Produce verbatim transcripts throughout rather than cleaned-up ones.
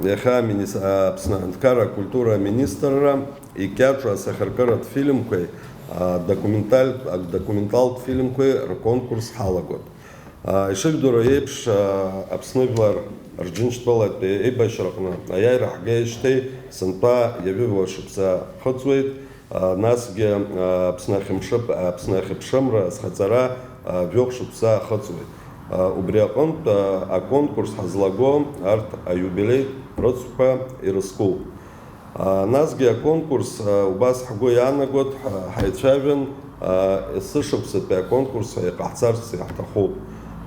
Иахьа аминис-, Аԥсны аҳәынҭқарра акультура аминистрра икьаҿу асахьаркыратә фильмқәеи, а, документальтә, адокументалтә фильмқәеи рконкурс ҳалагоит. А, ишыжәдыруа еиԥш, а, Аԥсны жәлар Рџьынџьтәылатәи еибашьраҟны аиааира ҳгеижьҭеи сынтәа ҩажәи жәаба шықәса хыҵуеит. А, насгьы, а, Аԥсны ахьымшып-, Аԥсны ахьыԥшымра азхаҵара, а, жәохә шықәса ахыҵуеит. А, убри аҟынтә, а, аконкурс ҳазлаго арҭ аиубилеитә рыцхәқәа ирызкуп. А, насгьы аконкурс, а, убас ҳгәы иаанагоит, ҳа-, ҳаицәажәан, а, есышықәсатәи аконкурс ҳәа иҟаҳҵарц иаҳҭахуп.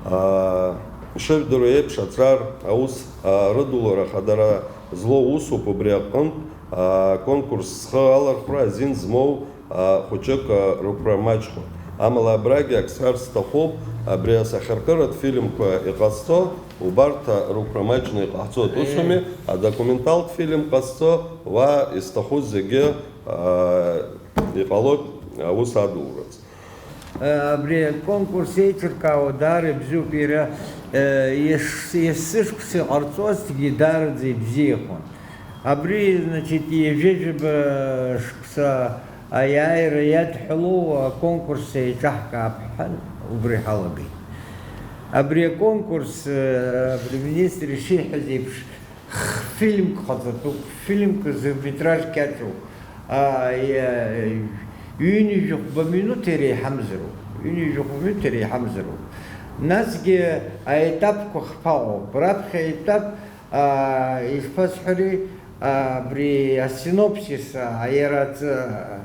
А, ишыжәдыруа еиԥш, аҵар аус, а, рыдулара хадара злоу усуп, убри аҟынтә, а, аконкурс зхы алархәра азин змоу, а, хәыҷык, а, рықәра маҷхоит. Амала абрагьы ак сҳәарц сҭахуп, абри асахьаркыратә фильмқәа иҟазҵо, убарҭ, а, рықәра маҷны иҟаҳҵоит, усуми, адокументалтә фильм ҟазҵо, уа изҭаху зегьы, а, иҟалоит аус адулрацы. Абри аконкурс еиҿыркаауа даара ибзиоуп, иара, э, ес-, есышықәса иҟарҵозҭгьы даараӡа ибзиахон. Абри, значит, ҩажәижәаба шықәса аиааира иадҳәалоу аконкурс еиҿаҳкаап ҳәа убри ҳалагеит. Абри аконкурс, э, апремьер-министр ишиҳәаз еиԥш, фильмк ҟаҵатәуп, фильмк зырметраж кьаҿуп. А, иа-, ҩынҩажәи хәба минуҭ иреиҳамзароуп, ҩынҩажәи хәба минуҭ иреиҳамзароуп. Насгьы аетапқәа хԥа ыҟоуп. Раԥхьа аетап, а, ишԥасҳәари, а, абри асинопсис, а, иара аҵ-,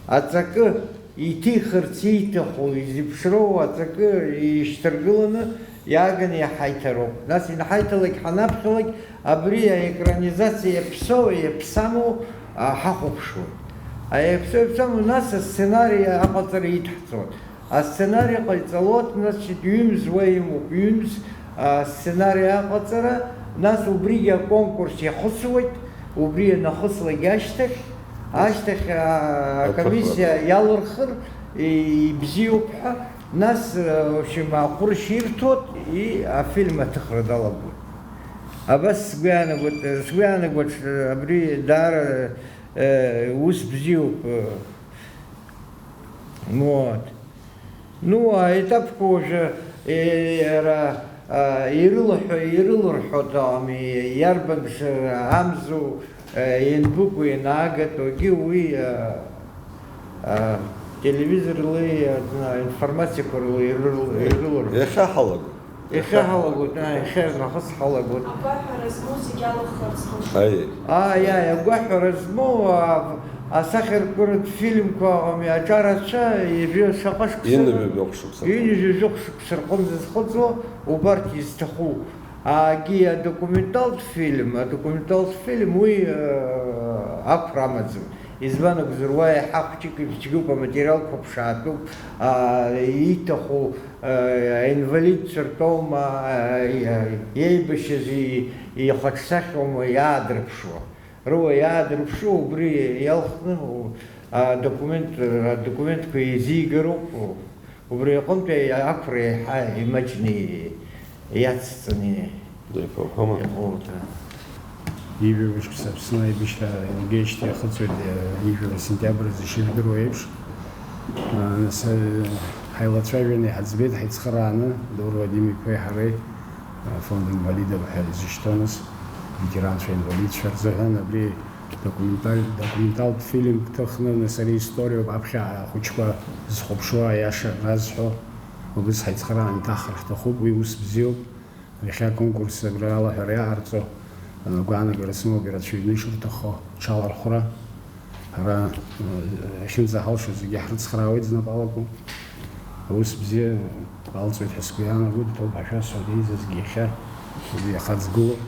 аҵакы иҭихырц ииҭаху, изеиԥшроу аҵакы ишьҭаргыланы иааганы иҳаиҭароуп. Нас инҳаиҭалак, ҳанаԥхьалак, абри аекранизациа иаԥсоу, иаԥсаму, а, ҳахәаԥшуеит. Иаԥсоу, иаԥсаму, нас асценари аҟаҵара идҳҵоит. Асценари ҟаиҵалоит, значит, ҩымз уа имоуп, ҩымз, а, сценари аҟаҵара, нас убригьы аконкурс иахысуеит, убри ианахыслак ашьҭахь, ашьҭахь, а, акомиссиа иалырхыр, и-, ибзиоуп ҳәа, нас, а, в общем, аҟәыршь ирҭоит, и-, афильм аҭыхра далагоит. Абас сгәы иаанагоит, сгәы иаанагоит, абри даара, э, ус бзиоуп, э, вот. Ну, аетапқәа уажәы, э, иара, а, ирылҳәо, ирылырҳәо дыҟами, иарбан ш-, амзу, э, ианбыкәу, ианаагатәугьы уи, а, а, телевизорлеи, а, информациақәа рыла ирыл-, ирылырҳәо. Иахьа ҳалагоит. Иахьа ҳалагоит, а, иахьа нахыс ҳалагоит. Агәаҳәара змоу зегь алахарц ҳалшоит. Аиеи. Ааи, ааи, агәаҳәара змоу, а, асахьаркыратә фильмқәа ыҟами, аҿарацәа, ҩажәи шаҟа шықәса? Ҩынҩажәи жәохә шықәса. Ҩынҩажәи жәохә шықәса рҟынӡа зхыҵуа, убарҭ изҭаху. Агьи адокументалтә фильм, адокументалтә фильм уи, э, ақәра амаӡам. Избан акәзар, уа иаҳа хәҷык ицәгьоуп, аматериалқәа ԥшаатәуп, а, ииҭаху, а, аинвалидцәа ртәоума, а, иа-, иеибашьыз и-, ихаҿсахьоума иаадырԥшуа. Рыуа иаадырԥшуа убри иалхны, у-, адокумент, адокументқәа еизигароуп. Убри аҟынтәи ақәра еиҳа имаҷны иацҵаны иҟоуп, да. Ижәабжьк Аԥсны аибашьра иагеижьҭеи ахыҵуеит, ижәлар сентиабр азы ишыжәдыруа еиԥш. Нас, ҳаилацәажәаны иҳаӡбеит, ҳаицхырааны, Даур Вадим-иԥеи ҳареи, фонд инвалидов ҳәа изышьҭоу, нас, ветеранцәа, инвалидцәа рзыҳәан абри Документаль-, документалтә фильмк ҭыхны, нас ари историоуп, аԥхьа ахәыҷқәа зхәаԥшуа аиаша разҳәо, убыс ҳаицхырааны иҭаҳхыр ҳҭахуп, уи ус бзиоуп. Иахьа аконкурс абра алаҳәара иаҟарҵо, э, гәаанагара сымоуп, ирацәаҩны ишырҭаххо, ҽалархәра. Ҳара, э, иахьынӡаҳалшо зегьы ҳрыцхраауеит знапы алаку. Аус бзиа алҵуеит ҳәа сгәы иаанагоит, ҭоуп ҳәа шәасҳәоит, еизазгьы иахьа, уи иахаҵгылоуп.